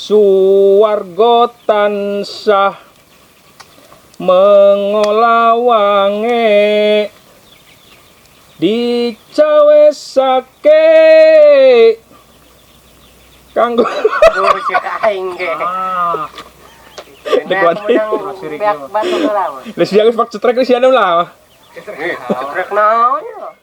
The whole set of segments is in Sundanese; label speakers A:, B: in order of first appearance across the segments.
A: Suwarga tansah mengolawange dicawesake kanggo
B: Duh, cek aing ge.
C: Ah,
A: Dekuat.
B: Beak batu heula mah.
A: Geus sia geus pak cetrek geus sia lah.
B: Cetrek naon ya?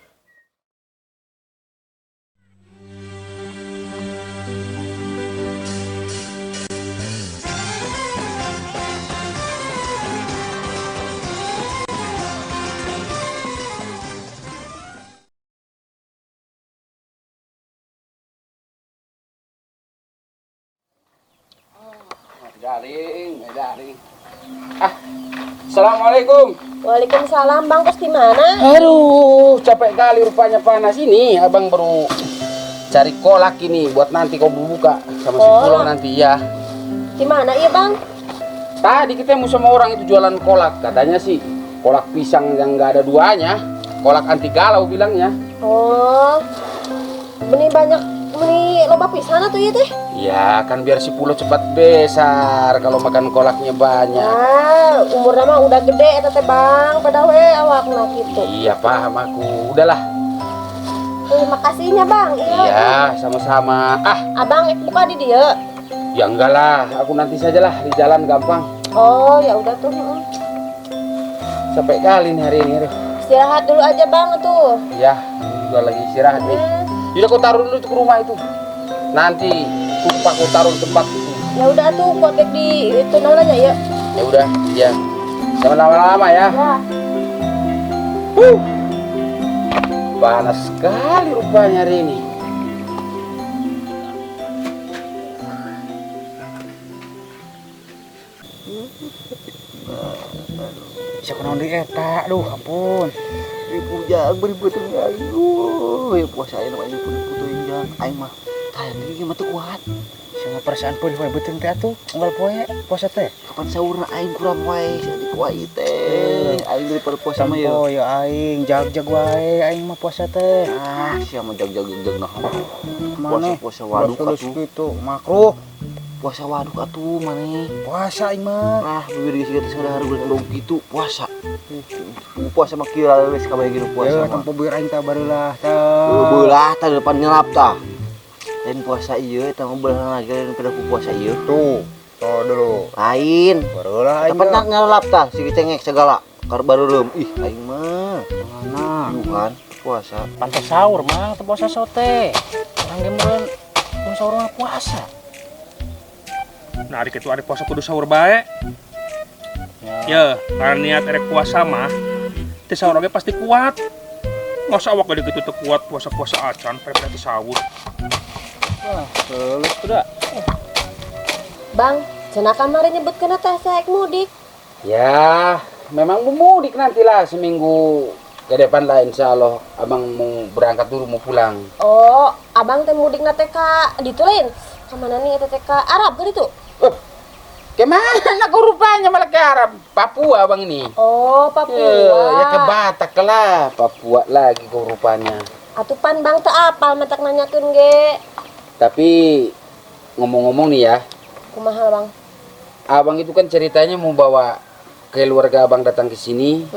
D: Daring, daring. Ah, assalamualaikum.
E: Waalaikumsalam Bang, terus di mana?
D: Aduh, capek kali rupanya panas ini. Abang baru cari kolak ini buat nanti kau buka sama si
E: Kolak?
D: Pulo nanti ya.
E: Di mana iya Bang?
D: Tadi ketemu sama orang itu jualan kolak, katanya sih kolak pisang yang nggak ada duanya, kolak anti galau bilangnya.
E: Oh, benih banyak, benih loba pisan atuh ieu teh.
D: Ya kan biar si Pulo cepat besar kalau makan kolaknya banyak.
E: Ah, umurna mah udah gede eta teh Bang, pada we awakna kitu.
D: Iya paham aku, udahlah.
E: Makasihnya Bang. Iya.
D: Iya sama-sama. Ah,
E: Abang buka di dieu.
D: ya enggak lah, aku nanti sajalah di jalan gampang.
E: Oh, ya udah tuh. Heeh.
D: Capek kali nih hari ini. Aduh.
E: Istirahat dulu aja Bang tuh.
D: Ya, ini juga lagi istirahat nih. Yaudah kau taruh dulu itu ke rumah itu. Nanti lupa kau taruh di tempat itu.
E: Ya udah tuh kotek di itu namanya ya.
D: Ya udah, ya. Jangan lama-lama ya.
E: Ya.
D: Panas sekali rupanya hari ini.
C: Bisa kunaon deui eta? Aduh, ampun.
F: Ribu jang beri beuteung aing. Duh, ya puasa aing mah pun putuing jang. Aing mah tahan deui mah teu kuat.
C: Sia perasaan peulih wae beuteung teh atuh. Unggal poe puasa teh.
F: Kapan sahurna aing kurang wae di ku aing teh. Aing daripada puasa mah ya.
C: Tempo ya aing jag-jag wae aing mah puasa teh.
F: Ah, sia mah jag-jag jag nah.
C: Maneh
F: Puasa-puasa waduk
C: terus
F: atuh.
C: gitu makruh.
F: Puasa waduk atuh maneh.
C: Puasa aing mah.
F: Ah, bibir geus geus sadar udah gitu puasa. Puasa mah kieu geus kabeh gitu puasa
C: Ya
F: mah.
C: tempo beueur aing tah barulah tah.
F: Beulah tah depan nyelap tah. Lain puasa ieu eta mah beulah lagi lain pada ku puasa ieu.
C: Tuh, tuh dulu.
F: Lain.
C: Barulah aing.
F: Tapi nak nyelap tah si cengek segala. Kar baru ih aing mah.
C: Mana?
F: Yuhan puasa.
G: Pantes sahur mah teu puasa sote. Urang ge meureun mun sahur mah puasa.
A: Nah, ari kitu ari puasa kudu sahur bae. Ya, karena niat erek puasa mah teu sahur oge pasti kuat. Masa awak gede gitu teu kuat puasa-puasa acan pere-pere teu sahur.
C: Wah, geuleuh tuh da.
E: Bang, cenah kamari nyebutkeun teh saya mudik.
D: Ya, memang mau mudik nantilah seminggu ke depan lah insya Allah. Abang mau berangkat dulu mau pulang.
E: Oh, abang teh mudik na teh ka ditu lain. Ka mana nih eta teh ka Arab ka ditu?
D: Kemana kau rupanya malah ke Arab? Papua abang ini.
E: Oh, Papua.
D: Ya ke Batak lah, Papua lagi kau rupanya.
E: Atuh pan Bang teu apal matak nanyakeun ge.
D: Tapi ngomong-ngomong nih ya,
E: Kumaha Bang?
D: abang itu kan ceritanya mau bawa keluarga abang datang ke sini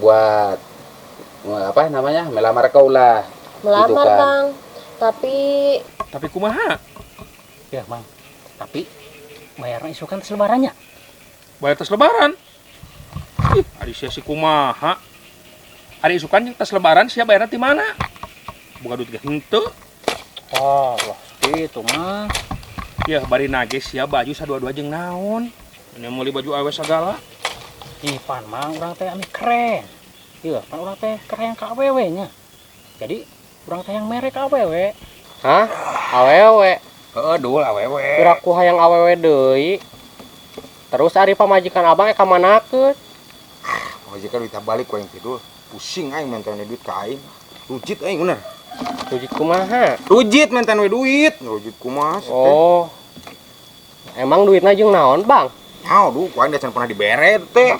D: buat apa namanya melamar kau lah.
E: Melamar
D: Gitu kan.
E: Bang. Tapi
A: kumaha?
G: Ya, Bang. Tapi bayarna isukan tes lebarannya.
A: Bayar tes lebaran. Ih, ari sia si kumaha? Ari isukan jeung tes lebaran sia bayarna ti mana? Boga duit ge henteu.
G: Oh, lah kitu mah.
A: Ya, bari nage sia baju sadua-dua jeung naon? Ini meuli baju awe sagala.
G: Ih, pan mah urang teh ami keren. Iya, pan urang teh keren ka awewe nya. Jadi urang teh yang merek awewe.
B: Hah? Awewe.
A: Heeh, dul awewe.
B: Piraku hayang awewe deui. Terus ari pamajikan abang ka manakeun?
H: Pamajikan duit balik ku aing tidur. Pusing aing mentan duit ka aing. Rujit aing bener.
B: Rujit kumaha?
H: Rujit mentan we duit. Rujit kumaha sih teh?
B: Oh. Emang duitna jeung naon, Bang?
H: Nyaho duh, ku aing da can pernah dibere teh.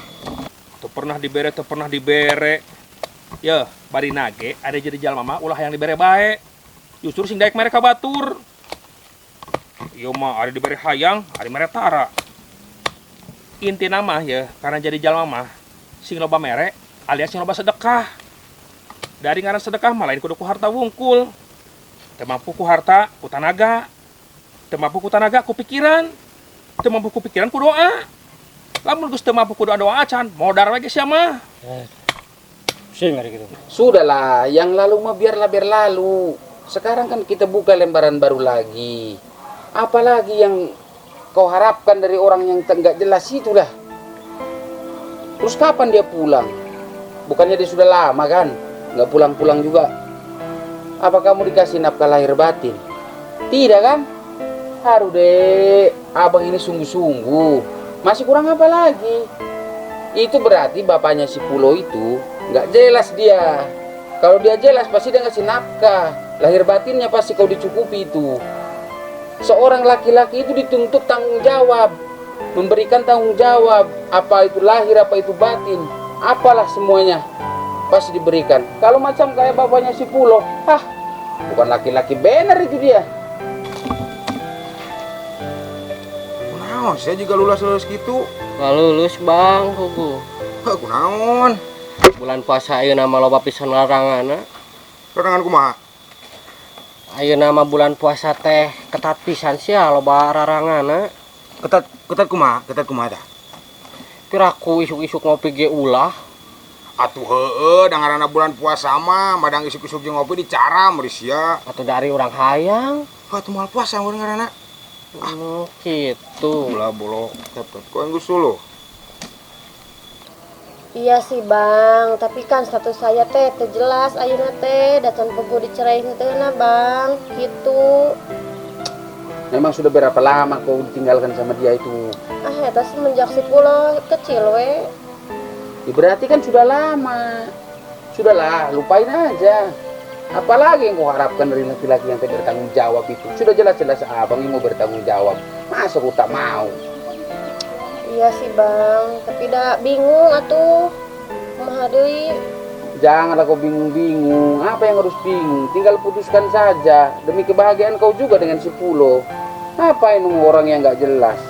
A: Teu pernah dibere, teu pernah dibere. Yeuh, bari nage ada jadi jalma mah ulah yang dibere bae. Justru sing daek mere ka batur. Ieu mah ari diberi hayang, ari mere tara. Intina mah ya, karena jadi jalma mah sing loba mere alias sing loba sedekah. Dari ngaran sedekah mah lain kudu ku harta wungkul. Teu mampu ku harta, ku tanaga. Teu mampu ku tanaga, ku pikiran. Teu mampu ku pikiran, ku doa. Lamun geus teu mampu ku doa-doa acan, modar we geus sia mah.
G: Pusing ari gitu.
D: Sudahlah, yang lalu mah biarlah berlalu. Sekarang kan kita buka lembaran baru lagi. Apalagi yang kau harapkan dari orang yang nggak jelas itulah. Terus kapan dia pulang? Bukannya dia sudah lama kan? Nggak pulang-pulang juga. Apa kamu dikasih nafkah lahir batin? Tidak kan? Haru deh, abang ini sungguh-sungguh. Masih kurang apa lagi? Itu berarti bapaknya si Pulo itu nggak jelas dia. Kalau dia jelas pasti dia ngasih nafkah. Lahir batinnya pasti kau dicukupi itu. Seorang laki-laki itu dituntut tanggung jawab, memberikan tanggung jawab, apa itu lahir, apa itu batin, apalah semuanya pasti diberikan. Kalau macam kayak bapaknya si Pulo, hah, bukan laki-laki benar itu dia.
H: Kunaon saya juga lulus-lulus gitu.
B: Nggak lulus bang, hugu.
H: Heh, kunaon?
B: Bulan puasa ayeuna mah loba pisan laranganna.
H: Larangan kumaha?
B: Ayeuna mah bulan puasa teh ketat pisan sia loba laranganna.
H: Ketat ketat kumaha? Ketat kumaha tah?
B: Piraku isuk-isuk ngopi ge ulah.
H: Atuh heueuh, da ngaranna bulan puasa mah madang isuk-isuk jeung ngopi dicaram ari sia.
B: Atau dari urang hayang.
H: Heuh, atuh moal puasa mun ngaranna.
B: Gitu.
H: Ulah bolo ketat ku aing geus suluh.
E: Iya sih bang, tapi kan status saya teh teu jelas ayeuna teh, da can puguh dicerai henteu na bang, gitu.
D: Memang sudah berapa lama kau ditinggalkan sama dia itu?
E: Ah, eta semenjak si Pulo kecil we.
D: Ya, berarti kan sudah lama. Sudahlah, lupain aja. Apalagi yang kau harapkan dari laki-laki yang tidak bertanggung jawab itu? Sudah jelas-jelas abang yang mau bertanggung jawab. Masa kau tak mau?
E: Iya sih bang, tapi dah bingung atuh. Kumaha deui?
D: Janganlah kau bingung-bingung. Apa yang harus bingung? Tinggal putuskan saja. Demi kebahagiaan kau juga dengan si Pulo. Apa yang nunggu orang yang nggak jelas?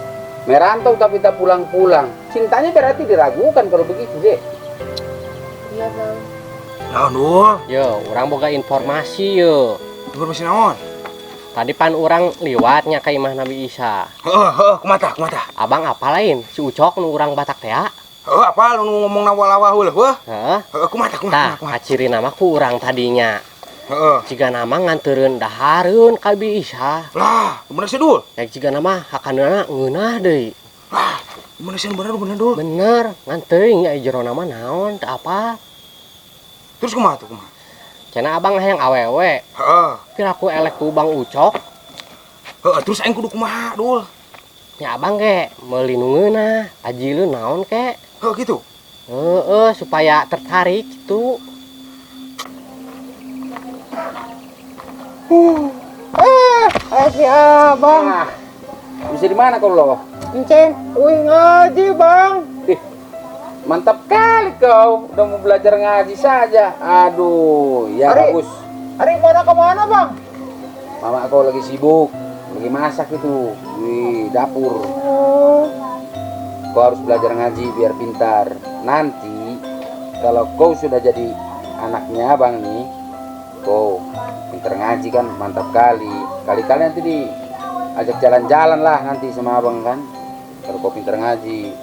D: Merantau tapi tak pulang-pulang. Cintanya berarti diragukan kalau begitu deh.
E: Iya bang.
H: Naon dul?
B: Yo, urang boga informasi yo.
H: Informasi naon?
B: Tadi pan urang liwatnya ka imah Nabi Isa.
H: Heeh, heeh, kumaha tah, kumaha tah?
B: Abang apa lain? Si Ucok nu urang Batak teh ya?
H: Heeh, apa nu ngomong lawa-lawa heula, heuh?
B: Heeh.
H: Heeh, kumaha tah, kumaha,
B: Tah,
H: kumaha.
B: kaciri nama ku urang tadinya.
H: Heeh.
B: Jiga nama ngantereun dahareun ka Bi Isa.
H: Lah, bener sih dul.
B: Rek jiga nama hakanana ngeunah deui.
H: Lah, bener sih bener bener dul.
B: Bener, ngan teuing aya jero nama naon teu apa.
H: Terus kumaha tuh kumaha?
B: Cenah abang hayang awewe.
H: Heeh.
B: Piraku elek ku Bang Ucok.
H: Heeh, terus aing kudu kumaha dul?
B: Nya abang ge meuli nu ngeunah, ajileun naon ke.
H: Heeh gitu.
B: Heeh, supaya tertarik gitu.
C: Si abang.
D: Ah, bisa di mana kau loh?
C: Enceng, wih ngaji bang.
D: Ih, mantap kali kau, udah mau belajar ngaji saja. Aduh, ya
C: Ari.
D: bagus.
C: Hari mana kemana bang?
D: Mama kau lagi sibuk, lagi masak itu di dapur.
C: Oh,
D: Kau harus belajar ngaji biar pintar. Nanti kalau kau sudah jadi anaknya abang nih, kau pintar ngaji kan mantap kali. Kali-kali nanti diajak jalan-jalan lah nanti sama abang kan. Kalau kau pintar ngaji.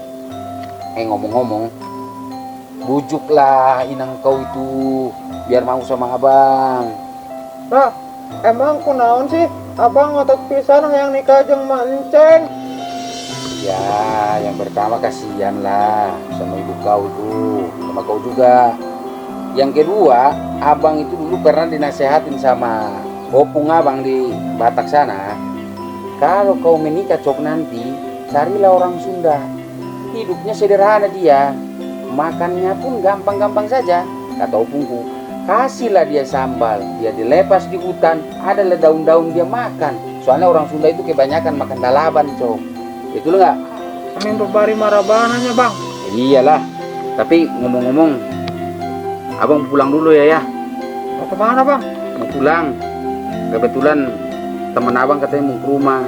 D: Ngomong-ngomong, bujuklah inang kau itu biar mau sama abang.
C: Lah, emang kunaon sih? Abang ngotot pisan yang nikah jeung Mak Enceng.
D: Ya, yang pertama kasihan lah sama ibu kau itu, sama kau juga. Yang kedua, abang itu dulu pernah dinasehatin sama opung abang di Batak sana. Kalau kau menikah cok nanti, carilah orang Sunda. Hidupnya sederhana dia, makannya pun gampang-gampang saja. Kata opungku, kasihlah dia sambal, dia dilepas di hutan, adalah daun-daun dia makan. Soalnya orang Sunda itu kebanyakan makan dalaban cok. Itu lo nggak?
C: Amin bebari marabananya bang.
D: Iyalah. Tapi ngomong-ngomong, abang pulang dulu ya ya.
C: Mau kemana bang?
D: Mau pulang. Kebetulan teman abang katanya mau ke rumah.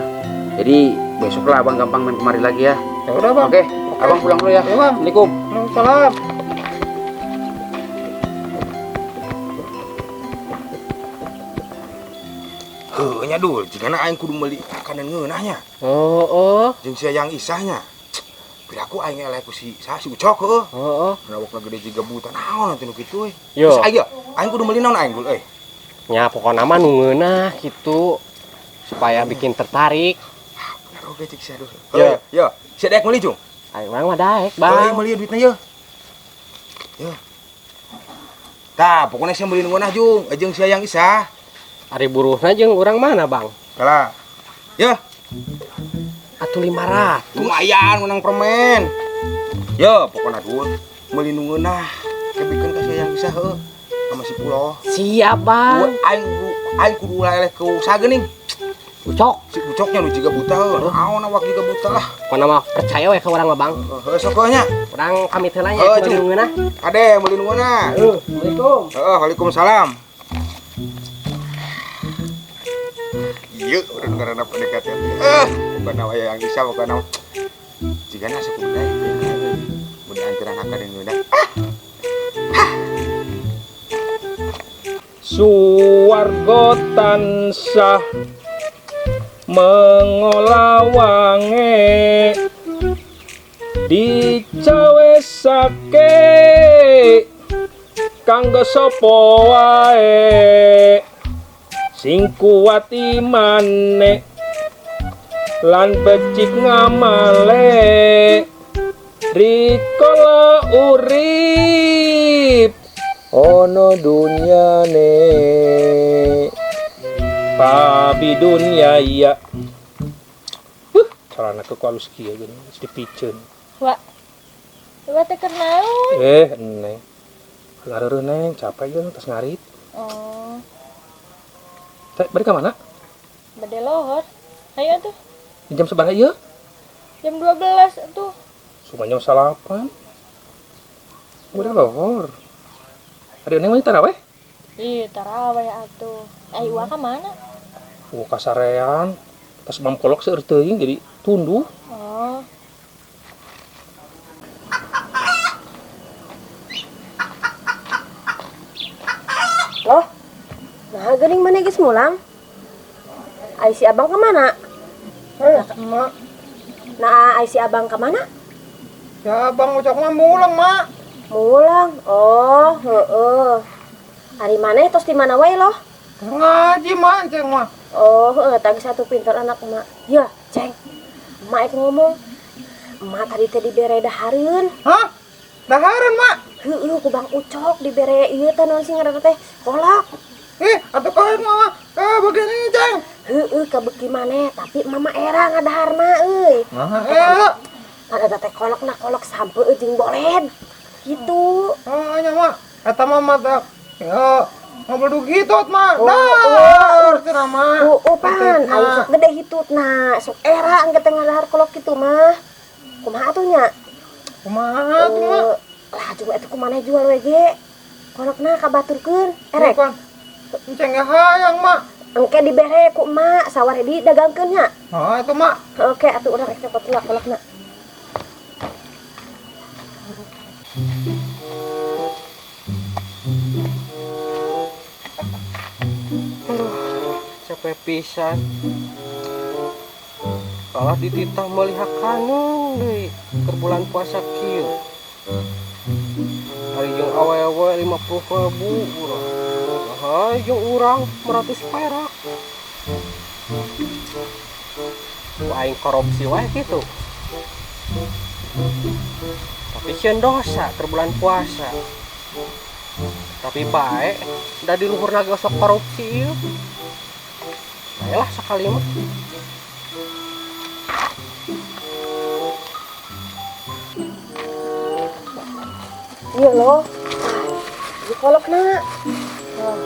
D: Jadi besok lah abang gampang main kemari lagi ya.
C: Ya udah, Bang.
D: Oke, abang pulang dulu ya.
C: Ya, Bang.
D: Assalamualaikum.
C: Waalaikumsalam.
H: Heuh nya Dul, jigana aing kudu meuli makanan ngeunah nya.
B: Oh, oh.
H: Jeung si Yang Isah nya. Piraku aing eleh ku si saha si Ucok heuh.
B: Heeh.
H: Awakna gede jiga buta naon atuh nu kitu euy.
B: Yo.
H: Terus aing aing kudu meuli naon aing Dul euy.
B: Nya pokona mah nu ngeunah gitu supaya bikin tertarik.
H: Bener oge cik sia Dul.
B: Yo.
H: Heuh, yo. Sia daek meuli Jung.
B: Aing urang mah daek,
H: Heuh,
B: Bang.
H: aing meuli duitna ye. Yo. Tah, pokoknya sia meuli nu ngeunah Jung, jeung si Yang Isah.
B: Ari buruhna jeung urang mana, Bang?
H: Kalah. Yo,
B: Atuh 500.
H: lumayan menang permen. Yo, pokoknya Dul, meuli nu ngeunah. Kebikeun ka si Yang Isah heuh. Sama si Puloh.
B: Siap, Bang.
H: Aing kudu eleh ku saha geuning.
B: Ucok.
H: Si Ucoknya nu jiga buta heuh. Naon awak jiga buta lah.
B: Pokona mah percaya we ka urang mah, Bang.
H: Heuh, sok heuh nya.
B: Urang pamit heula nya
H: Heuh,
B: meuli nu ngeunah.
H: Ade meuli nu ngeunah.
B: Heuh, Assalamualaikum.
H: Heeh, waalaikumsalam. Ieu urang karena PDKT. Bukan nama yang bisa, bukan nama. Jika nasi kudu daek. Mun diantaran akad yang udah.
A: Suwarga tansah mengolawange dicawesake kanggo sapa wae sing kuat imane lan becik ngamale rikala urip ana dunyane pabi dunya iya. Carana ke ku alus kieu geuning geus dipiceun.
I: Wa. Wa teh keur naon?
A: Neng. Ngareureun neng, capek ieu tas ngarit.
I: Oh.
A: Teh, bari ka mana?
I: Bade lohor. Ayo atuh.
A: Jam sabaraha ieu?
I: Jam 12 atuh.
A: Sumanya jam 9. Udah lohor. Ari neng mah taraweh?
I: Ih, taraweh atuh. Ai uwa ka mana?
A: Oh, kasarean. Tas mamkolok seueur teuing jadi tunduh.
I: Oh.
E: Loh, nah geuning mana geus mulang? Ai si abang kemana?
C: Mak.
E: Nah, ai si abang kemana?
C: Ya abang Ucok mah mulang, Mak.
E: Mulang. Oh, heeh. Ari maneh tos di mana wae loh?
C: Ngaji, Mak, ceng mah.
E: Oh, heeh, tadi satu pintar anak emak. Ya, ceng. Emak ek ngomong. Emak tadi teh dibere dahareun.
C: Hah? Dahareun, Mak?
E: Heeh, ku Bang Ucok dibere ieu teh naon sih ngaranna teh? Kolak.
C: Ih, atuh kolak mah. Begini, ceng.
E: Heeh, kabeuki maneh, tapi mama era ngadaharna euy.
C: Nah, era.
E: Ada teh kolakna kolak sampe jeung boled. Gitu.
C: Oh, nya, Mak. Eta mah mata. Ya, ngobrol hitut, Mak.
E: Oh,
C: Dahar cenah, Mak.
E: Oh, pan, ayo sok gede hitutna. Sok era engke teh ngadahar kolak kitu mah. Kumaha atuh nya?
C: Kumaha atuh, Mak?
E: Lah juga atuh kumaha jual we ge. Kolakna kabaturkeun, erek.
C: Bukan. Enceng ge hayang, Mak.
E: Engke dibere ku emak, sawah didagangkeun nya.
C: Oh, itu, Mak.
E: Oke, atuh urang rek copot heula kolakna.
B: Aduh, capek pisan. Kalah dititah meuli hakaneun deui keur bulan puasa kieu. Ari jeung awewe 50.000 urang. Nah, jeung urang 100 perak. Ku aing korupsi wae kitu. Tapi sieun dosa keur bulan puasa. Tapi bae da di luhurna ge sok korupsi ieu. Bae lah sakali mah.
E: Iya loh. Di kolokna. Oh.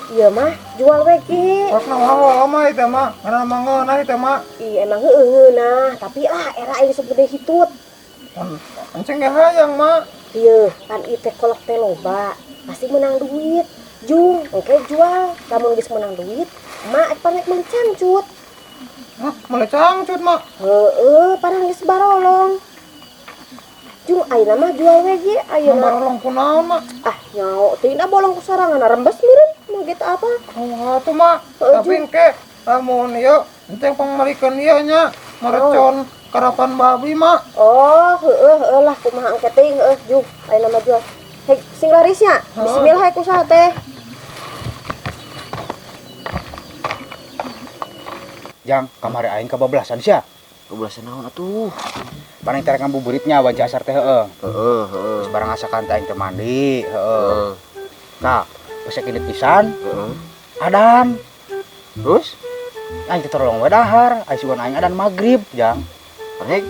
E: Iya mah, jual we ki.
C: Kolokna mah lama itu mah, karena mah ngeunah itu mah.
E: Iya emang heueuh nah, tapi lah era aing sok gede hitut.
C: Enceng ge hayang mah.
E: Iya, pan ieu teh kolok teh loba, pasti menang duit. Jung, engke jual, lamun geus menang duit, Mak pan rek meuli cangcut.
C: Hah, meuli cangcut, Mak?
E: Heeh, parang geus barolong. Jung ayeuna mah jual we ge ayeuna.
C: Barolong kunaon, Mak?
E: Ah, nyaho teh da bolong ku sorangan rembes meureun mah gitu apa?
C: Oh, atuh, Mak. Tapi engke lamun ieu ente pangmalikeun ieu nya merecon karapan babi, Mak.
E: Oh, heeh heeh lah kumaha engke teh heeh jung ayeuna mah jual. Hei, sing larisnya. Bismillah ku saha teh.
J: Jang, kamari aing kabablasan sia.
F: Kabablasan naon atuh?
J: Paling tarik ngabuburitnya wajah asar teh heeh.
F: Heeh, heeh.
J: Terus barang asakan teh aing teh mandi, heeh. Nah, pas indit pisan,
F: heeh.
J: Adan.
F: Terus
J: aing teh torolong we dahar, aing sugan aing adan magrib, Jang.
F: Rek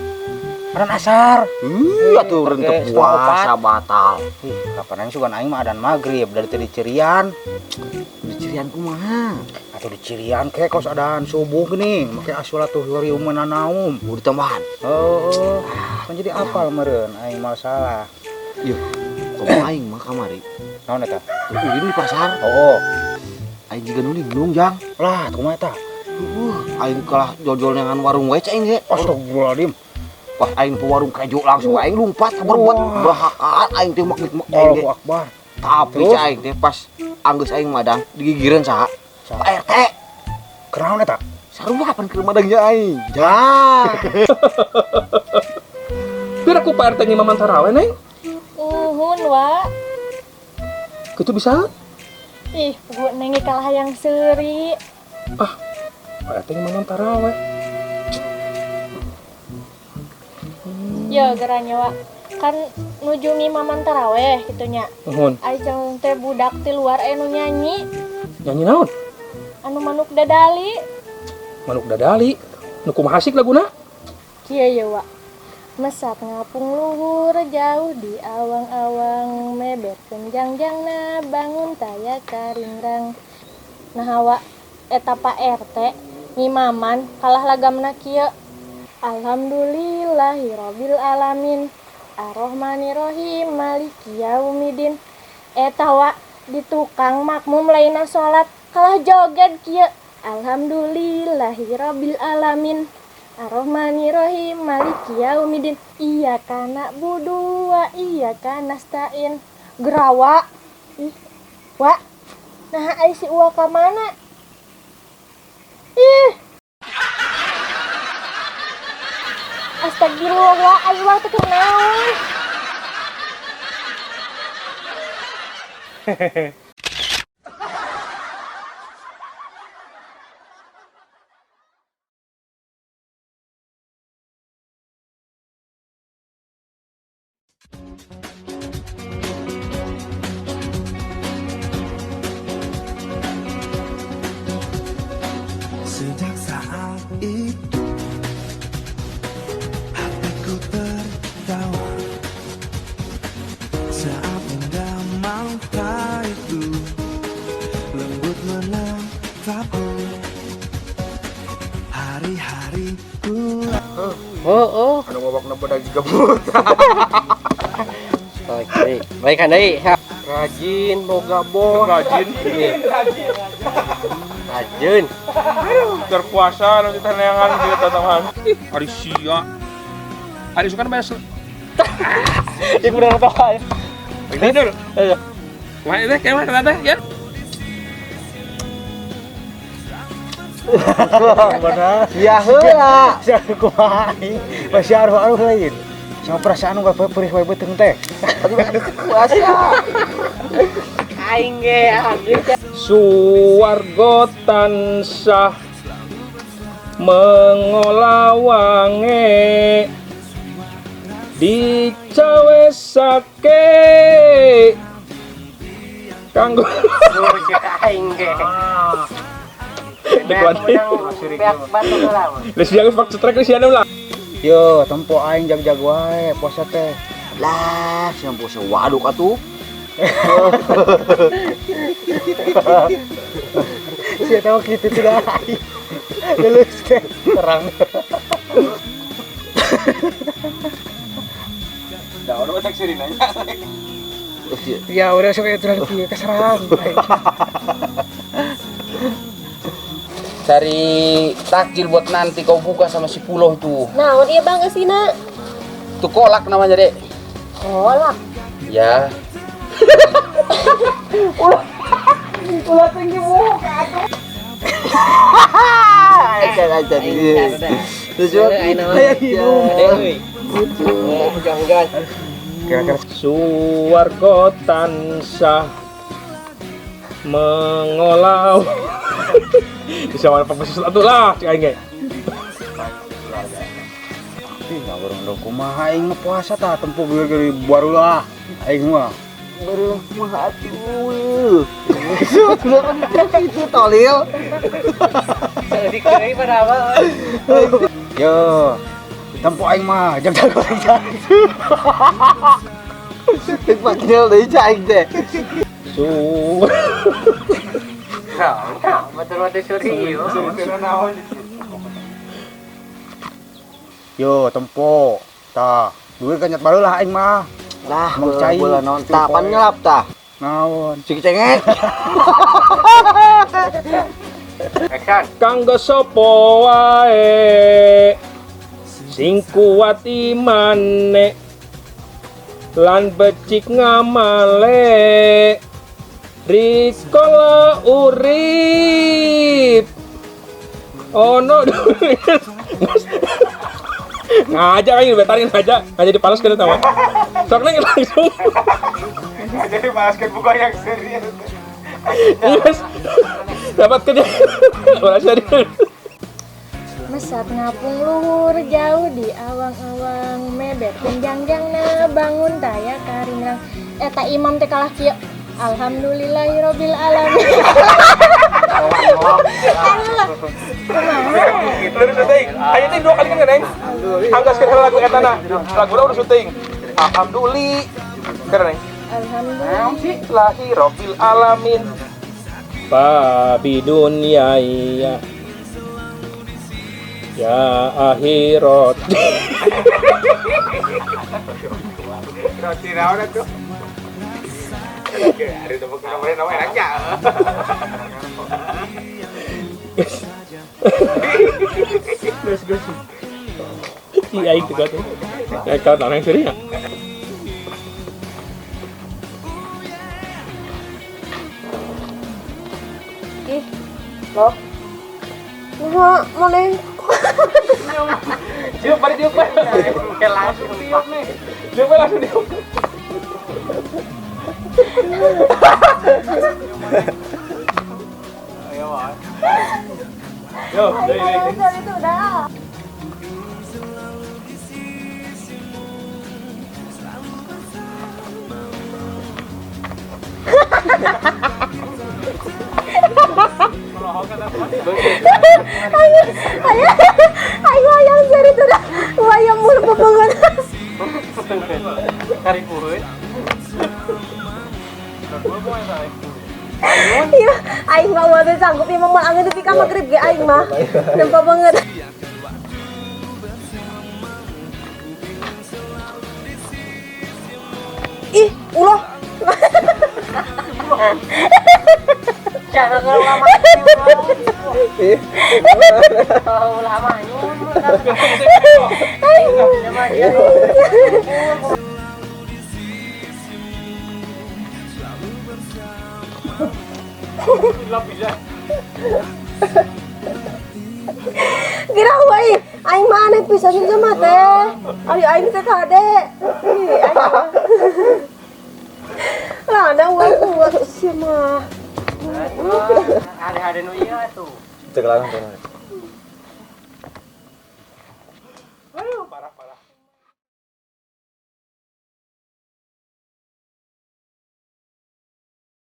J: adan asar.
F: Ih, atuh rentep puasa batal.
J: Ih, kapan aing sugan aing mah adan magrib dari teh dicirian.
F: Dicirian kumaha?
J: Atau dicirian ke kos adan subuh gini, make asulatuh riumeun naum.
F: Mau ditambahan.
J: Heeh. Kan jadi apal meureun aing mah salah.
F: Ieu, komo aing mah kamari.
J: Naon eta?
F: Ulin di pasar.
J: Oh.
F: Aing jiga nu linglung, Jang.
J: Lah, kumaha eta?
F: Aing kalah jojol neangan warung wae cai aing ge.
J: Astagfirullahaladzim.
F: Wah, aing ke warung kejo langsung aing lumpat berbuat bahakaan aing teh mak-mak aing ge.
J: Allahu Akbar.
F: Tapi cai aing teh pas anggeus aing madang digigireun saha? Pak RT.
J: Kunaon eta?
F: Sarua pan keur madangnya aing. Jang.
A: Biar aku Pak RT nyimaman taraweh, Neng.
I: Uhun, Wa.
A: Kitu bisa?
I: Ih, gua Neng kalah yang seuri.
A: Ah, Pak RT nyimaman taraweh.
I: Ya, geranya, Wa. Kan nuju ngimaman taraweh kitu nya.
A: Uhun.
I: Ai jang teh budak ti luar anu nyanyi.
A: Nyanyi naon?
I: Anu manuk dadali.
A: Manuk dadali? Nu kumaha sih laguna?
I: Kieu ye, Wa. Mesat ngapung luhur jauh di awang-awang mebetkeun jangjangna bangun taya karingrang. Nah, Wa, eta Pak RT ngimaman kalah lagamna kieu. Alhamdulillahirabbil alamin. Arrohmanirrohim maliki yaumidin. Eta Wa di tukang makmum lainna salat kalah joget kieu. Alhamdulillahirabbil alamin. Arrohmanirrohim maliki yaumidin. Iyyaka na'budu wa iyyaka nasta'in. Gerawa. Ih, Wa. Nah, ai si Uwa ka mana? Ih. Astagfirullah, Wa, ai Uwa teh kunaon?
A: Hehehe.
K: Sejak saat itu hatiku tertawa saat indah mata itu lembut menatapku hari-hariku.
B: Oh, oh.
H: Anu ngobok bedak juga but.
B: Oke, baik kan deui. Rajin boga bos.
A: Rajin.
B: Rajin.
A: Aduh, terpuasa nanti taneangan gitu teman. Ih, ari sia. Ari suka bayar.
B: Ieu udah tahu.
A: Ini dulu. Wah, ini kayak mana teh, ya?
J: Benar.
F: Ya heula.
J: Sia kumaha aing. Masih aruh-aruh lain. Sama perasaan nu perih wae beuteung teh.
F: Puasa.
B: Aing ge anjir.
A: Suwarga tansah mengolawange dicawesake kanggo
B: aing ge.
A: Dikuatin. Geus pak cetrek geus lah.
J: Yo, tempo aing jag-jag wae puasa teh.
F: Lah, sia puasa waduk atuh.
J: Sia tahu kitu tidak. Lulus teh terang.
H: Da ono cek sirina.
J: Ya udah sok aturan kieu keserang.
D: Cari takjil buat nanti kau buka sama si Puloh itu.
E: Naon ieu Bang eusina?
D: Itu kolak namanya, Dek.
E: Kolak.
D: Ya.
F: Ulah. Ulah tinggi muka atuh. Aja terus
A: kira-kira suwarga tansah mengolah bisa warna pembesi atuh lah cik aing ge.
J: Ih, urang dong kumaha aing mah puasa tah tempo geus barulah aing mah.
F: Barulah kumaha atuh. Itu tolil.
B: Saeutik deui padahal.
J: Yo, tempo aing mah jam goreng jagung.
F: Panggil deui aing teh.
A: Su.
B: Betul-betul serius.
J: Yo, tempo. Tah, duit kanyat barulah aing mah.
F: Lah, bola naon tah pan ngelap tah.
J: Naon?
F: Cik cengek.
B: Action.
A: Kanggo sapa wae sing kuat imane lan becik ngamale rikala urip ono ngajak aing betarin ngajak dipalas kan tawa sok neng langsung
H: ngajak dipalaskeun buka yang serius.
A: Yes. Dapat kerja. Ulah serius.
I: Mesat ngapung luhur jauh di awang-awang mebet kenjang-jangna bangun taya karingrang eta imam teh kalah kieu alhamdulillahirabbil alamin.
A: Lurus syuting. Ayo teh dua kali kan Neng. Anggas keur lagu eta na. Laguna udah syuting. Alhamdulillah. Keur Neng. Alhamdulillahirabbil alamin. Babi dunia iya. Ya akhirat.
H: Roti naon atuh? Oke, hari itu bukan nomornya nama enaknya.
A: Terus gue sih. Iya itu kan. Ya kalau tanah yang serius.
E: Ih, loh. Wah, mana?
A: Cium, balik cium, langsung tiup nih. Cium, langsung tiup. Yo,
E: itu udah. Ayo, ayo, seri itu dah. Wayang mulu bebangun.
B: Tarik buruh.
E: Iya, aing mah moal sanggup ieu mah moal angeun nepi ka magrib ge aing mah. Nempo banget. Ih, ulah.
B: Jangan lama. Lama.
E: Kira wae, aing mah aneh pisan sama teh. Ari aing teh kade. Ih, aing. Lah, ada wae kuat sih mah.
B: Ada-ada nu ieu atuh.
J: Cek langsung.